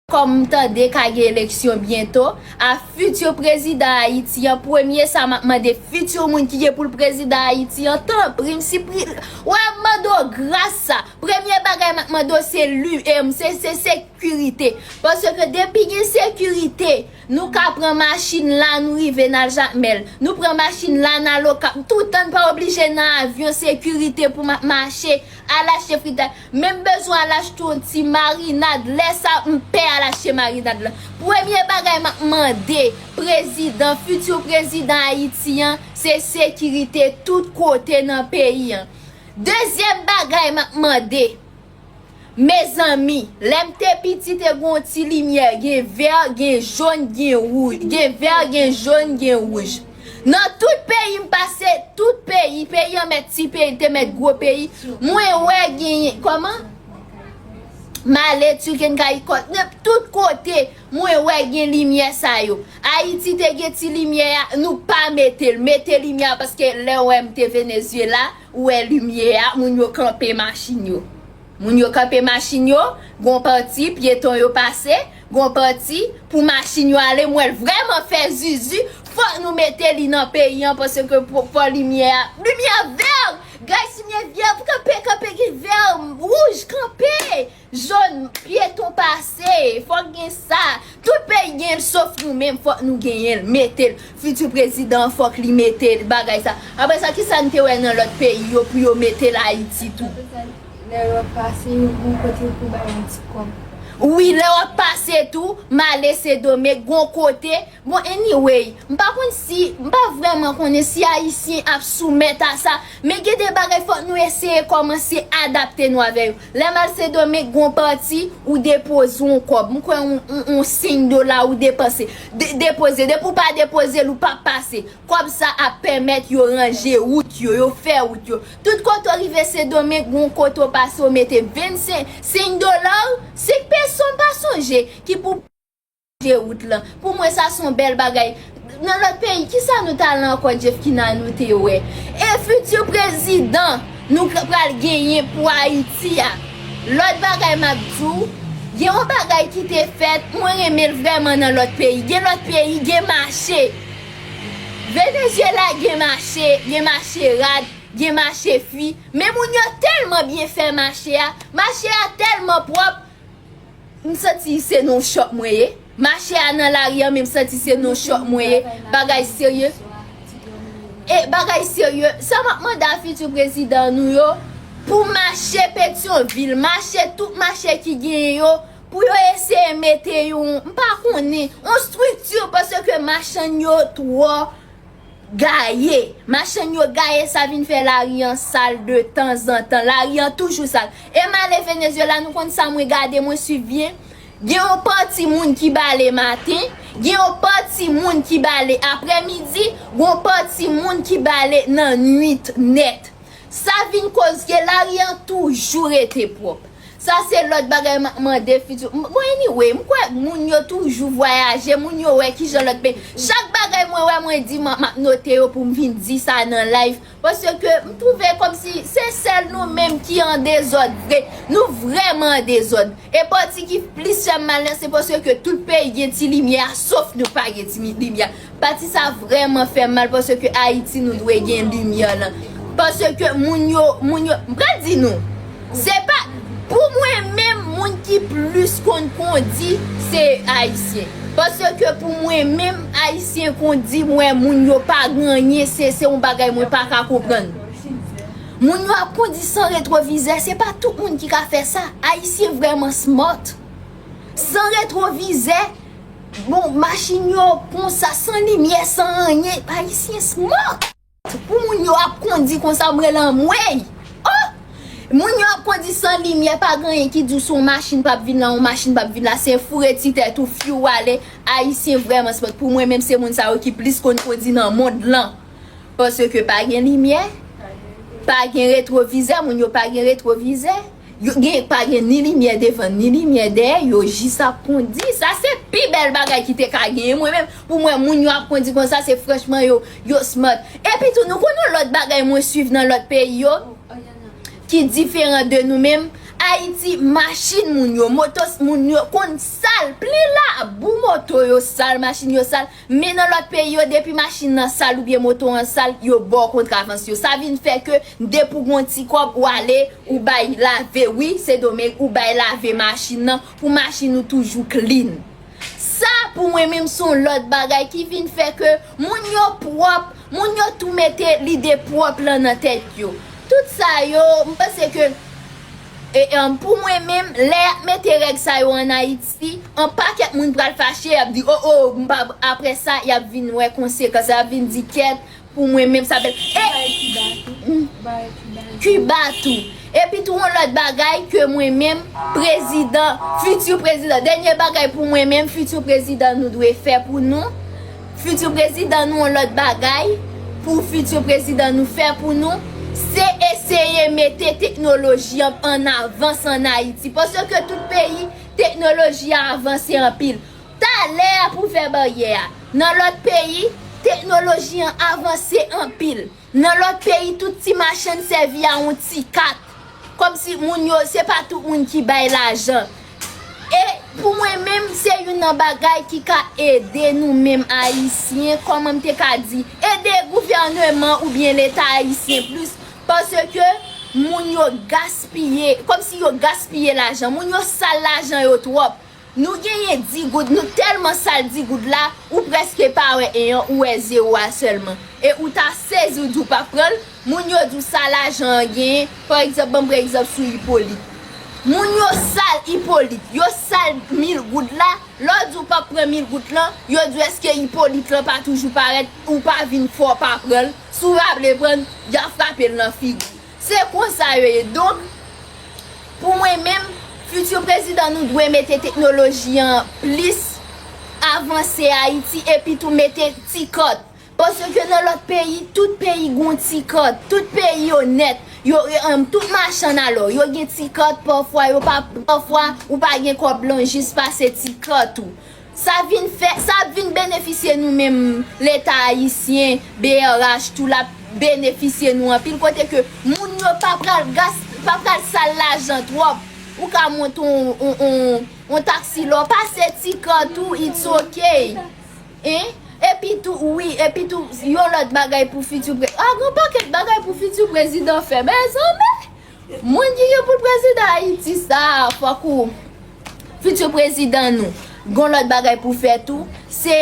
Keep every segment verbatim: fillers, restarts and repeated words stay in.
Kòm m tande ka gen eleksyon byento, a fiti prezidan Ayiti an, premye sa m ap mande fiti moun ki gen pou l prezidan Ayiti an, tanpri, m sipli, wè, m mande w gras sa. Premye bagay m ap mande w se li, em, se, se sekirite. Paske depi gen sekirite, nou ka pran machin la, nou rive nan Jakmèl. Nou pran machin la, nan Lokap. Toutan n pa oblije nan avyon sekirite pou m ap mache. Al achte fritay. Men m bezwen al achte yon ti marinad. Lè sa, m pè al achte marinad la. Premye bagay m ap mande prezidan, fiti prezidan Ayiti an, se sekirite tout kote nan peyi an. Dezyèm bagay m ap mande, mezanmi, lè m te piti, te gen yon ti limyè, gen vè, gen jòn, gen wouj, gen vè, gen jòn, gen wouj. Nan tout peyi m pase, tout peyi, peyi an mèt ti peyi, te mèt gwo peyi, mwen wè genyen, kòman? Male, Tiken, Kayikòt, nan tout kote, mwen wè gen limyè sa yo. Ayiti te gen ti limyè a, nou pa mete l, mete limyè a, paske lè w wè m te Venezyela, ou wè limyè a, moun yo kanpe machin yo. Moun yo kanpe machin yo, gon pati, pyeton yo pase, gon pati, pou machin yo ale, m wè l vrèman fè zuzu, fòk nou mete li nan peyi an, paske pou, pou limyè a, limyè vè, guys, limyè vè, kanpe, kanpe, gen vè, wouj, kanpe, jòn, pyeton pase, fòk gen sa, tout peyi gen l, sof nou menm, fòk nou genyen l, mete l, fiti prezidan, fòk li mete l, bagay sa, apre sa, kisa n te wè nan lòt peyi yo pou yo mete l Ayiti tou? Lè w ap pase, yo gon kote pou bay yon ti kòb. Wi, lè w ap pase tou, Male, Sendomeng, gon kote. Bon, anyway, m pa konn si, m pa vrèman konnen si Ayisyen ap soumèt a sa, men gen de bagay fòk nou eseye kòmanse adapte nou avè yo. Lè m al Sendomeng, gon pati, ou depoze yon kòb. M kwè yon, yon, yon senk dola ou depanse. De, depoze. Depi w pa depoze l, ou p ap pase. Kòb sa ap pèmèt yo ranje wout yo, yo fè wout yo. Tout kote w rive Sendomeng, gon kote w pase, w mete vennsenk, senk dola, senk peso, m pa sonje, ki pou ranje wout lan. Pou mwen, sa se yon bèl bagay. Nan lòt peyi, kisa nou t al ankò, Jeffkina, nou te wè? E fiti prezidan nou k-, pral genyen pou Ayiti a? Lòt bagay m ap di w, gen yon bagay ki te fèt, mwen renmen l vrèman nan lòt peyi. Gen lòt peyi, gen mache. Venezyela gen mache, gen mache rad, gen mache fwi. Men moun yo tèlman byen fè mache a, mache a tèlman pwòp, m santi se nan yon chòk mwen ye. Mache a nan lari an, men m santi se nan yon chòk mwen ye. Bagay serye. E bagay serye, sa m ap mande a fiti prezidan nou yo, pou mache Petyonvil, mache tout mache ki genyen yo, pou yo eseye mete yon, m pa konnen, yon estrikti, paske machann yo twò gaye. Machann yo gaye, sa vin fè lari an sal de tanzantan. Lari an toujou sal. E m ale Venezyela, nou konn sa mwen gade, mwen swiv byen. Gen yon pati moun ki bale maten, gen yon pati moun ki bale aprèmidi, gen yon pati moun ki bale nan nwit nèt. Sa vin koz ke lari an toujou rete pwòp. Sa se lòt bagay m ap mande fiti. M-, bon, anyway, m kwè moun yo toujou vwayaje, moun yo wè kijan lòt peyi. Chak bagay mwen wè, mwen di, m, m ap note yo pou m vin di sa nan live. Paske m twouve kòmsi se sèl nou menm ki an dezòd vre. Nou vrèman an dezòd. E pati ki plis fè m mal lan, se paske tout peyi gen ti limyè a, sof nou pa gen ti mi-, limyè a. Pati sa vrèman fè m mal, paske Ayiti nou dwe gen limyè lan. Paske moun yo, moun yo, m pral di nou, se pa, pou mwen menm, moun ki plis konn kondi, se Ayisyen. Paske pou mwen menm, Ayisyen kondi, m wè moun yo pa gen anyen, se, se yon bagay mwen pa ka konprann. Moun yo ap kondi san retwovizè, se pa tout moun ki ka fè sa. Ayisyen vrèman smart. San retwovizè, bon, machin yo konsa, san limyè, san anyen. Ayisyen smart. Pou moun yo ap kondi konsa, m rele anmwey. Oh! Moun yo ap kondi san limyè, pa gen anyen ki di w si yon machin p ap vin la, yon machin p ap vin la, se foure ti tèt ou, fyou ale. Ayisyen vrèman smart. Pou mwen menm, se moun sa yo ki plis konn kondi nan mond lan. Paske pa gen limyè, pa gen retwovizè, moun yo pa gen retwovizè. Yo gen, pa gen ni limyè devan, ni limyè dèyè, yo jis ap kondi. Sa se pi bèl bagay ki te ka genyen. Mwen menm, pou mwen, moun yo ap kondi konsa, se franchman yo, yo smart. Epi tou, nou konn yon lòt bagay mwen swiv nan lòt peyi yo, ki diferan de nou menm. Ayiti, machin moun yo, moto moun yo konn sal, pli labou, moto yo sal, machin yo sal. Men nan lòt peyi yo, depi machin nan sal oubyen moto an sal, yo ba w kontravans yo. Sa vin fè ke depi w gen yon ti kòb, ou ale, ou bay lave, wi, Sendomeng, ou bay lave machin nan pou machin ou toujou clean. Sa, pou mwen menm, se yon lòt bagay ki vin fè ke moun yo pwòp, moun yo tou mete lide pwòp lan nan tèt yo. Tout sa yo, m panse ke, e, e, pou mwen menm, lè y ap mete règ sa yo ann Ayiti, yon pakèt moun pral fache, y ap di, o, o, m pa, apre sa, y ap vin wè konsekans, y ap vin di, kèt, pou mwen menm sa bèl. E Kiba tou. Epi tou yon lòt bagay ke mwen menm, prezidan, fiti prezidan, dènye bagay pou mwen menm, fiti prezidan nou dwe fè pou nou, fiti prezidan nou, yon lòt bagay pou fiti prezidan nou fè pou nou, se eseye mete teknoloji an an avans ann Ayiti. Paske tout peyi, teknoloji a avanse anpil. Talè a pou fè baryè a. Nan lòt peyi, teknoloji an avanse anpil. Nan lòt peyi, tout ti machann sèvi a yon ti kat. Kòmsi moun yo, se pa tout moun ki bay lajan. E pou mwen menm, se youn nan bagay ki ka ede nou menm Ayisyen, kòman m te ka di, ede gouvèneman oubyen Leta ayisyen plis, paske moun yo gaspiye, kòmsi yo gaspiye lajan. Moun yo sal lajan yo twòp. Nou genyen dis goud, nou tèlman sal dis goud la, ou prèske pa wè en an, ou wè zewo a sèlman. E ou ta sezi, ou di w p ap pran l, moun yo di w sa lajan an genyen, pa egzanp, ban m pran egzanp sou Ipolit. Moun yo sal Ipolit, yo sal mil goud la, lè w di w p ap pran mil goud lan, yo di w èske Ipolit lan pa toujou parèt, ou pa vin fè w pa pran l, si w pa vle pran l, y ap frape l nan figi w. Se konsa yo ye. Donk, pou mwen menm, fiti prezidan nou dwe mete teknoloji an plis avanse Ayiti epi tou mete ti kòd. Paske nan lòt peyi, tout peyi gon ti kòd. Tout peyi onèt. Yo, em, tout machann alò, yo gen ti kòd pafwa, yo pa, pafwa, ou pa gen kòb lan jis pase ti kòd ou. Sa vin fè, sa ap vin benefisye nou menm, Leta ayisyen, B R H, tou l ap benefisye nou anpil, kote ke moun yo pa pral gas-, pa pral sal lajan twòp. Ou ka monte on, on, on, on taksi la, w pase ti kòd ou, it's ok. Hein? Epi tou, wi, epi tou, yon lòt bagay pou fiti pre-, a, gon pakèt bagay pou fiti prezidan fè, mezanmi! Moun ki gen pou prezidan Ayiti sa, fòk ou, fiti prezidan nou, gon lòt bagay pou fè tou, se,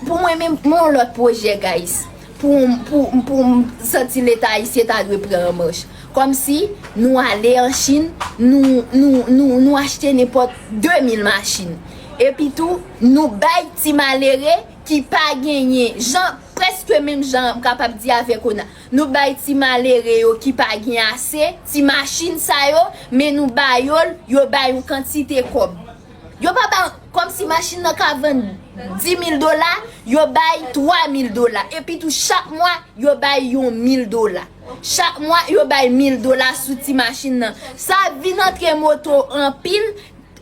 pou mwen menm, mwen yon lòt pwojè, guys. Pou, pou, pou m santi Leta ayisyen ta dwe pran an mach. Kòmsi nou ale an Chin, nou, nou, nou, nou achte nenpòt de mil machin. Epi tou, nou bay ti malere ki pa genyen, jan, prèske menm jan, m kapab di avèk Ona. Nou bay ti malere yo ki pa gen ase, ti machin sa yo, men nou ba yo l, yo bay yon kantite kòb. Yo pa ba, kòmsi machin nan ka vann dis mil dola, yo bay twa mil dola. Epi tou, chak mwa, yo bay yon mil dola. Chak mwa, yo bay mil dola sou ti machin nan. Sa vin antre moto anpil,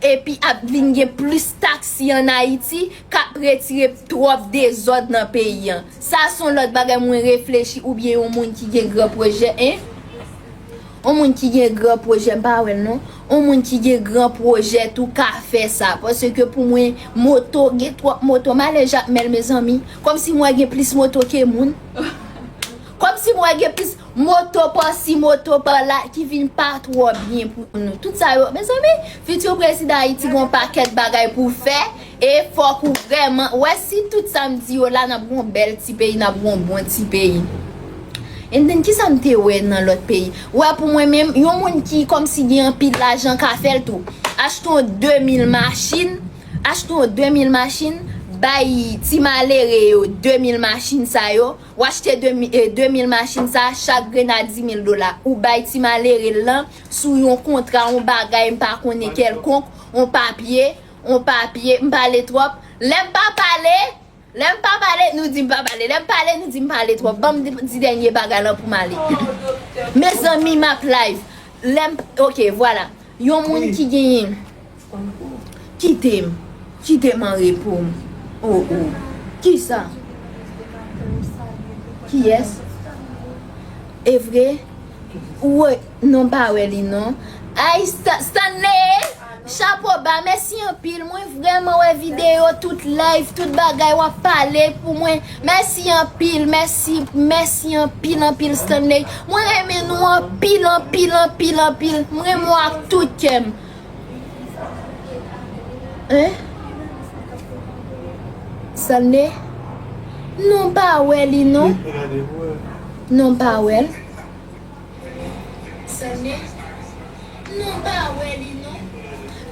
epi ap vin gen plis taksi ann Ayiti k ap retire twòp dezòd nan peyi an. Sa se yon lòt bagay mwen reflechi, oubyen yon moun ki gen gran pwojè, en? Yon moun ki gen gran pwojè, m pa wè l non. Yon moun ki gen gran pwojè tou ka fè sa. Paske pou mwen, moto, gen twòp moto. M ale Jakmèl, mezanmi. Kòmsi m wè gen plis moto ke moun. Kòmsi m wè gen plis moto pa si, moto pa la, ki vin pa twò byen pou nou. Tout sa yo, mezanmi, fiti prezidan Ayiti gon pakèt bagay pou fè, e fòk ou vrèman wè si tout sa m di yo la, n ap gon bèl ti peyi, n ap gon bon ti peyi. And then, kisa m te wè nan lòt peyi? Wè, pou mwen menm, yon moun ki kòmsi gen anpil lajan ka fè l tou. Achte yon de mil machin, achte yon de mil machin, bay ti malere yo de mil machin sa yo, w achte de mil, eh, de mil machin sa, chak grenn a dis mil dola. Ou bay ti malere lan sou yon kontra, yon bagay, m pa konnen kèlkonk, yon papye, yon papye, m pale twòp. Lè m pa pale, lè m pa pale, nou di m pa pale. Lè m pale, nou di m pale twòp. Ban m di, di dènye bagay lan pou m ale. Mezanmi, m ap live. Lè m, ok, vwala. Yon moun ki genyen. Kite m. Kite m an repo m. Oh, oh. Kisa? Kiyès? E vre? Ou wè, non, m pa wè li non. Ay, Sta- Stanley, chapo ba, mèsi anpil. Mwen vrèman wè videyo, tout live, tout bagay w ap pale pou mwen. Mèsi anpil, mèsi, mèsi anpil, anpil, Stanley. Mwen renmen nou anpil, anpil, anpil, anpil. Mwen renmen w ak tout kè m. Hein? Stanley? Non, m pa wè li, non. Non, m pa wè l.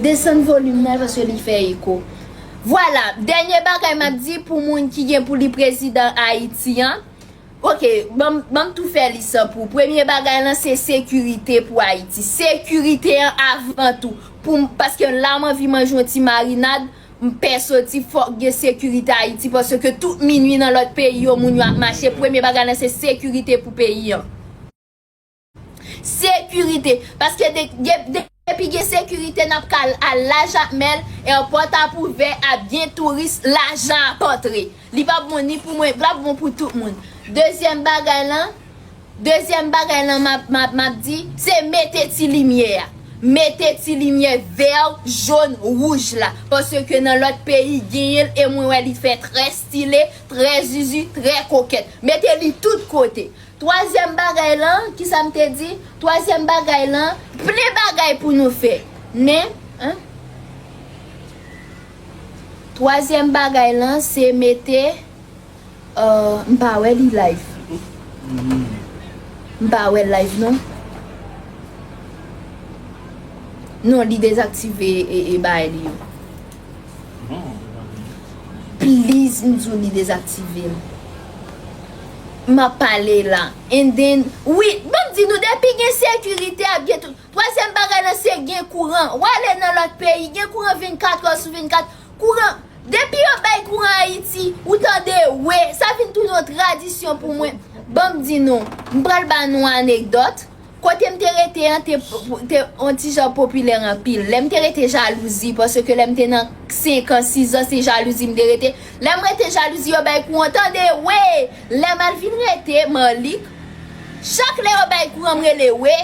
Desann volim nan paske li fè eko. Vwala, dènye bagay m ap di pou moun ki gen pou li prezidan Ayiti an. Ok, ban m, ban m tou fè li san pou. Premye bagay lan se sekirite pou Ayiti. Sekirite an avan tou. Pou m, paske la m anvi manje yon ti marinad, m pè soti, fòk gen sekirite Ayiti, paske tout minui nan lòt peyi yo, moun yo ap mache. Premye bagay lan se sekirite pou peyi an. Sekirite. Paske de, de, depi gen sekirite, n ap ka al Lajapmèl, èpòt ap ouvè, ap gen touris, lajan ap antre. Li p ap bon ni pou mwen, l ap bon pou tout moun. Dezyèm bagay lan, dezyèm bagay lan m ap, m ap, m ap di, se mete ti limyè a. Mete ti limyè vè, jòn, wouj la. Paske nan lòt peyi genyen l e mwen wè li fè trè stile, trè zuzu, trè kokèt. Mete li tout kote. Twazyèm bagay lan, kisa m te di? Twazyèm bagay lan, plen bagay pou nou fè. Men, hein? Twazyèm bagay lan, se mete, euh, m pa wè li live. M pa wè l live, non. Non, li dezaktive e, e bagay li yo. Please, m di w li dezaktive m. M ap pale la. And then, wi, ban m di nou, depi gen sekirite, ap gen tout. Twazyèm bagay lan, se gen kouran. W ale nan lòt peyi, gen kouran vennkat è sou vennkat. Kouran, depi yo bay kouran Ayiti, ou tande we, sa vin tounen yon tradisyon pou mwen. Ban m di nou, m pral ba nou anekdòt. Kote m te rete an te, te yon ti jan popilè anpil. Lè m te rete Jalouzi, paske lè m te nan senk an, sis an, se Jalouzi m te rete. Lè m rete Jalouzi, yo bay kouran, tande we! Lè m al vin rete Manlik, chak lè yo bay kouran, m rele we.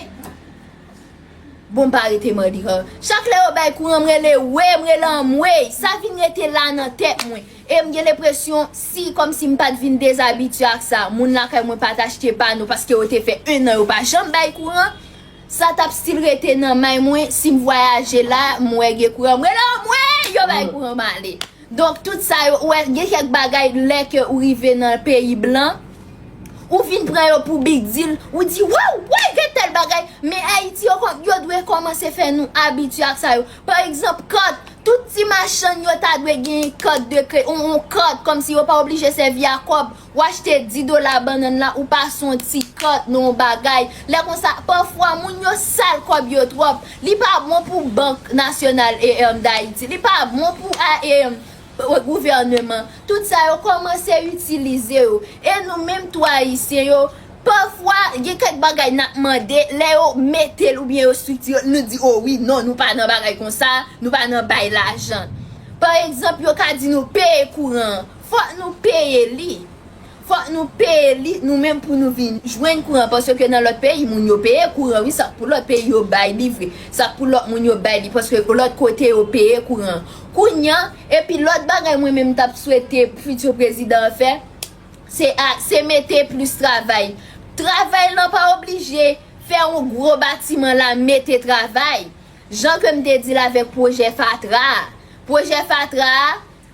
Bon, m pa rete Manlik an. Chak lè yo bay kouran, m rele we, m rele anmwey. Sa vin rete la nan tèt mwen. E m gen lenpresyon, si kòmsi m pa t vin dezabitye ak sa, moun lakay mwen pa t achte pano paske yo te fè en an yo pa janm bay kouran, sa t ap still rete nan may mwen. Si m vwayaje la, m wè gen kouran, m rele anmwey, yo bay kouran, m ale. Donk, tout sa yo, ou wè, gen kèk bagay, lè ke ou rive nan peyi blan, ou vin pran yo pou big deal, ou di, waw, wè, gen tèl bagay. Men Ayiti, yo, kò- yo dwe kòmanse fè nou abitye ak sa yo. Pa egzanp, kart, tout ti machann yo ta dwe gen kart de kre-, on, on kart, kòmsi yo pa oblije sèvi a kòb. Ou achte dis dola bannann la, ou pase yon ti kart nan yon bagay. Lè konsa, pafwa, moun yo sal kòb yo twòp. Li pa bon pou Bank Nasyonal, e, em, Dayiti. Li pa bon pou, a, e, em, gouvèneman. Tout sa yo kòmanse itilize yo. E nou menm tou Ayisyen yo, pafwa, gen kèk bagay n ap mande, lè yo mete l oubyen yo estrikti l, nou di, o wi, non, nou pa nan bagay konsa, nou pa nan bay lajan. Pa egzanp, yo ka di nou peye kouran an. Fòk nou peye li. Fòk nou peye li, nou menm pou nou vin jwenn kouran, paske nan lòt peyi, moun yo peye kouran, wi, sa k pou lòt peyi yo bay li vre, sa k pou lòt moun yo bay li, paske lòt kote yo peye kouran. Kounye a, epi lòt bagay mwen menm m t ap swete fiti prezidan an fè, se a, se mete plis travay. Travay lan pa oblije fè yon gwo batiman la mete travay. Jan ke m te di l avèk pwojè fatra a. Pwojè fatra a,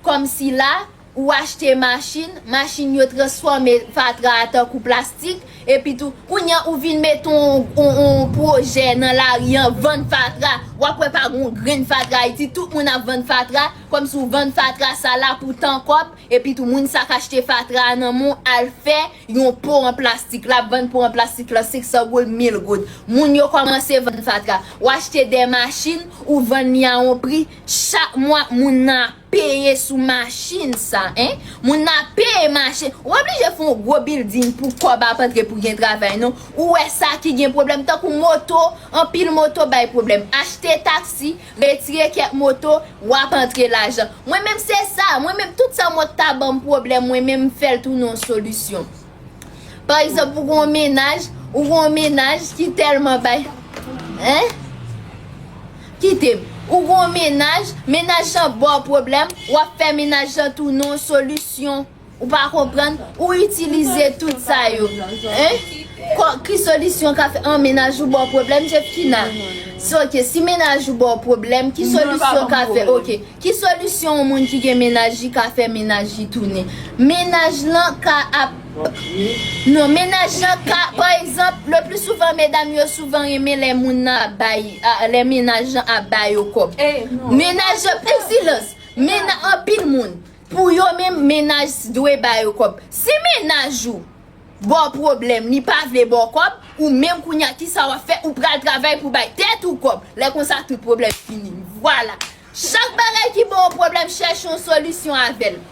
kòmsi la, ou achte machin, machin yo transfòme fatra a tankou plastik, epi tou, kounye a ou vin mete yon, yon, yon pwojè nan lari an, vann fatra, w ap wè pa gon grenn fatra Ayiti, tout moun ap vann fatra, kòmsi w vann fatra sa la pou tan kòb, epi tou moun sa k achte fatra a nan men w al fè yon po an plastik, l ap vann po an plastik la senk san goud, mil goud. Moun yo kòmanse vann fatra. Ou achte de machin, ou vann li a yon pri, chak mwa, moun nan ap peye sou machin sa, en. Moun nan ap peye machin. Ou oblije fè yon gwo bilding pou kòb ap antre pou gen travay, non. Ou wè sa ki gen pwoblèm, tankou moto, anpil moto bay pwoblèm. Achte taksi, retire kèk moto, w ap antre lajan. Mwen menm se sa, mwen menm tout sa mwen ta ban m pwoblèm, mwen menm m fè l tounen yon solisyon. Pa egzanp, ou gon mennaj, ou gon mennaj ki tèlman bay, en? Kite m. Ou gon mennaj, mennaj lan ba w pwoblèm, w ap fè mennaj lan tounen yon solisyon. Ou pa konprann? Ou itilize tout sa yo. Hein? Ki solisyon ka fè an mennaj ou ba w pwoblèm, Jefkina? Si, ok, si mennaj ou ba w pwoblèm, ki solisyon ka fè? Ok. Ki solisyon yon moun ki gen mennaj li ka fè mennaj li tounen? Mennaj lan ka ap Non, mennaj lan ka, pa egzanp, le pli souvan medam yo souvan renmen lè moun nan ap bay, lè mennaj lan ap ba yo kòb. Mennaj lan, silans, mennaj, anpil moun, pou yo menm, mennaj dwe ba yo kòb. Si mennaj ou ba w pwoblèm, li pa vle ba w kòb, ou menm kounye a, kisa w ap fè? Ou pral travay pou bay tèt ou kòb. Lè konsa, tout pwoblèm fini. Vwala. Chak bagay ki ba w pwoblèm, chèche yon solisyon avè l.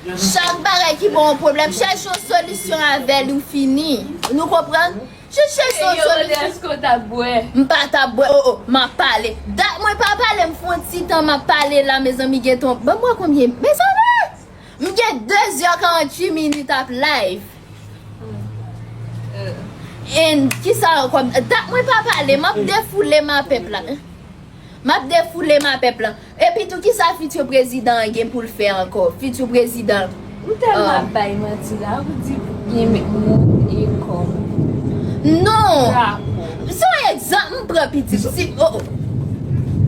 Chak bagay ki ba w pwoblèm, chèche yon solisyon avè l, ou fini. Nou konprann? Jis chèche yon solisyon. Èske w t ap bwè? M pa t ap bwè, o, o, m ap pale. Dat mwen pa pale, m fè yon ti tan m ap pale la, mezanmi, gen tan. Ban m wè konbyen, mezanmi! M gen de zè karanntuit minit ap live. And kisa ankò? Dat mwen pa pale, m ap defoule ma pèp la. M ap defoule ma pèp la. Epi tou, kisa fiti prezidan an gen pou l fè ankò? Fiti prezidan. Ou tèlman ap bay manti la, ou di gen moun e kòb. Non! Se yon egzanp m pran, pitit. Si, o, o.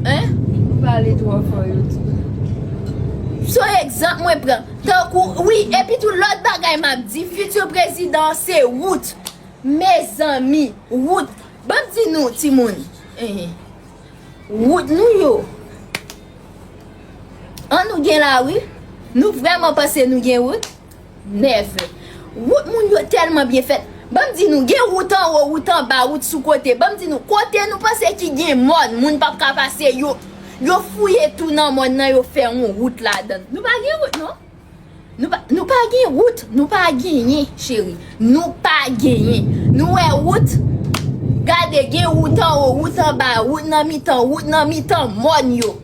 Hein? Ou pale twò fò, yo di. Se yon egzanp mwen pran. Tankou, wi, epi tou lòt bagay m ap di, fiti prezidan an se wout. Mezanmi, wout. Ban m di nou, timoun. Enhen. Wout nou yo. An nou gen lari? Nou vrèman panse nou gen wout? Nèvè. Wout moun yo tèlman byen fèt. Ban m di nou, gen wout anwo, wout anba, wout sou kote. Ban m di nou, kote nou panse ki gen mòn, moun p ap ka pase, yo, yo fouye tou nan mòn nan, yo fè yon wout ladan l. Nou pa gen wout, non. Nou pa, nou pa gen wout, nou pa genyen, cheri. Nou pa genyen. Nou wè wout? Gade, gen wout anwo, wout anba, wout nan mitan, wout nan mitan mòn yo.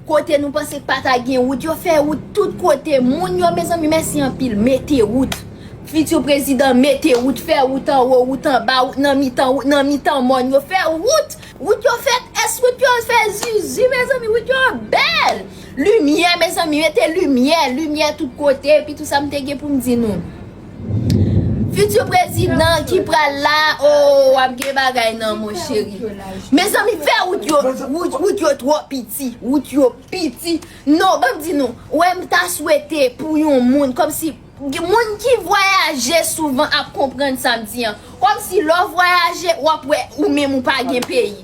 Kote nou panse k pa ta gen wout, yo fè wout tout kote. Moun yo, mezanmi, mèsi anpil. Mete wout. Fiti prezidan mete wout, fè wout anwo, wout anba, wout nan mitan, wout nan mitan mòn yo. Fè wout. Wout yo fèt, èske wout yo fè zizi, mezanmi, wout yo bèl. Limyè, mezanmi, mete limyè, limyè tout kote, epi tou sa m te gen pou m di nou. Fiti prezidan ki pral la, o, w ap gen bagay nan, mon cheri. Mezanmi, fè wout yo, wout, wout yo twò piti, wout yo piti. Non, ban m di nou, wè m ta swete pou yon moun, kòmsi, moun ki vwayaje souvan ap konprann sa m di an. Kòmsi lè w vwayaje, w ap wè ou menm ou pa gen peyi.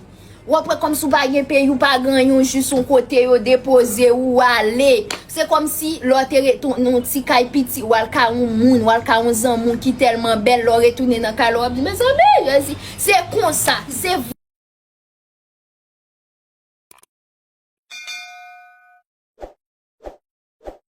W ap wè kòmsi w pa gen peyi, w pa gen anyen, w jis yon kote yo depoze w, w ale. Se kòmsi lè w te ret nan yon ti kay piti, w al kay yon moun, w al kay yon zanmi w ki tèlman bèl, lè w retounen nan kay la, w ap di, mezanmi, Jezi, se konsa, se